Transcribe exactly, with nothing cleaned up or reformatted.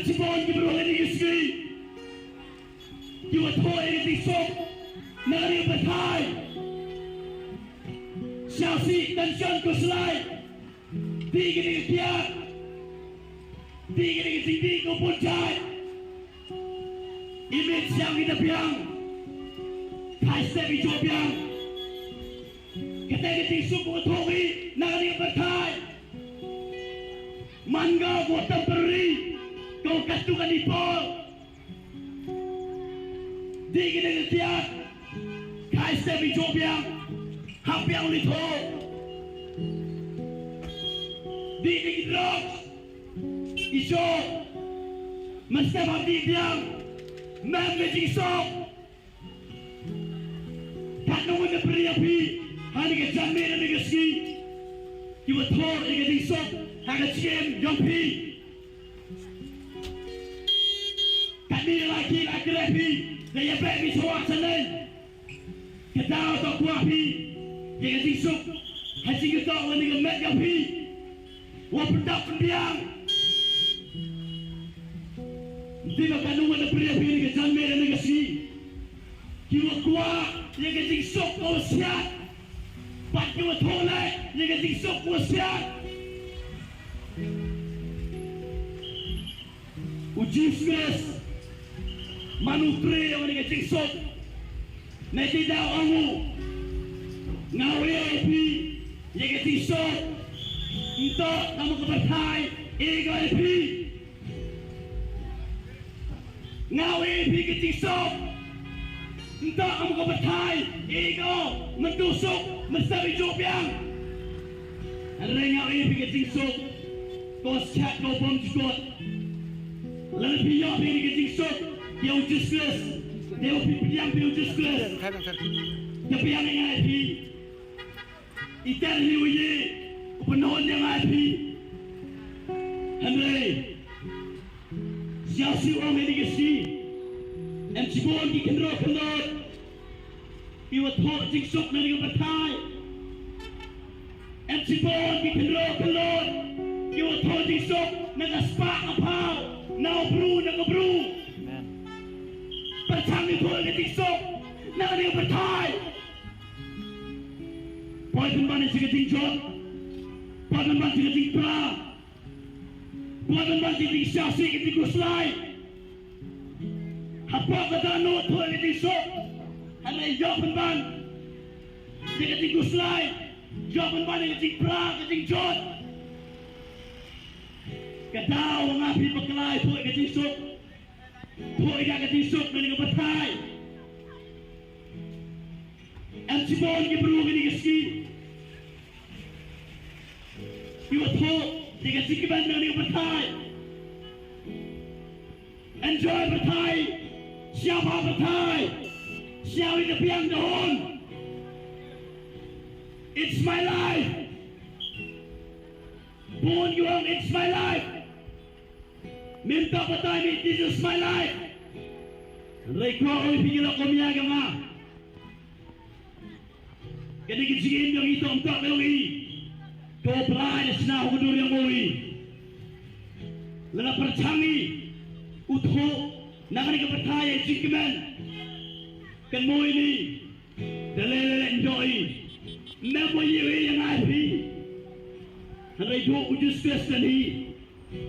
Shibun ki briew ha kane ka sngi kiba thoh ïa ka jingsuk na kane ka pyrthai. Sngewsih, tension, khuslai, dih kane ka kiad, dih kane ka jingdih kaba bun jait. Imit sha kita biang, khai step i jop biang. Kata ka jingsuk kaba thoh hi na kane ka pyrthai. Man ka kaba temporary, kaba katto katne por. Dih kane ka kiad, khai step i jop biang, hap biang u leit thoh. Dih kane ka drok, i jop, mynstep hap dih biang, mem ka jingsuk. Katno ngan pyrshah ïa phi ha kane ka janmiet, ha kane ka sngi, kiba thoh ïa ka jingsuk ha ka jingim jong phi. Katne la ki la kren phi, da ïa beh phi shuwa shalei. Ka daw to kwah phi ïa ka jingsuk ha jingkyntoh lane ka met jong phi. Wat pyndap pynbiang. Dei ba katno ngan pyrshah ïa phi ha kane ka janmiet, ha kane ka sngi, kiba kwah ïa ka jingsuk kaba siat, bad kiba thoh leh ïa ka jingsuk kaba siat. U Jisu Khrist, man u trei ïa kane ka jingsuk, na kata ka daw u ong, nga ïohi ïa phi ïa ka jingsuk, nto kum ka pyrthai, ïa ka ïa phi. Nga ïohi ïa phi ka jingsuk, nto kum ka pyrthai, ïa ka, mynta suk, mynstep i jop biang. Hynrei nga ïohi ïa phi ka jingsuk, ko shat ko bom jukut. Lada phi ïoh phi ka jingsuk ïa u Jisu Khrist, ïa u phi pdiang phi u Jisu Khrist, da phi ïa nga ïa phi. Ïa ter hi u ïe u pynhun ïa nga ïa phi. Hynrei sngewsih, ong ha kane ka sngi, em shibun ki khynraw khynlot kiba thoh jingsuk na kane ka pyrthai. Em shibun ki khynraw khynlot kiba thoh jingsuk na ka spah ka phaw, na u bru na ka bru. Amen. Pyrshang ïa thoh ka jingsuk na kane ka pyrthai. Poi pynban ïa ka jingjot, poi pynban ïa ka jingpra, poi pynban ïa ka jingsngewsih, ka jingkhuslai. Hapoh kata ka dohnud thoh ïa ka jingsuk, hynrei ïoh pynban ïa ka jingkhuslai, ïoh pynban ïa ka jingpra, ka jingjot. Ka daw nga phi bakla thoh ïa ka jingsuk, thoh ïa ka jingsuk na kane ka pyrthai. Em shibun ki briew ha kane ka sngi kiba thoh ïa ka jingkmen na kane ka pyrthai. Enjoy pyrthai, sngewbha pyrthai, sngew ïa ka biang da hun. It's my life. Bun ki ong, it's my life. Mynta batai mynta, this is my life. Hynrei kwah ong ïa phi ki lok kum ïa ka nga. Kane ka jingim jong ngi to ym toh ka jong ngi. Ka U Blai u shna ha ka dur jong ngi. Lada pyrshang ngi u thoh na kane ka pyrthai ïa ka jingkmen, kynmaw ïa ngi. Da lei lei lei ym doh i, mem ba ïohi ïa nga ïa phi. Hynrei duh u Jisu Khrist lane hi,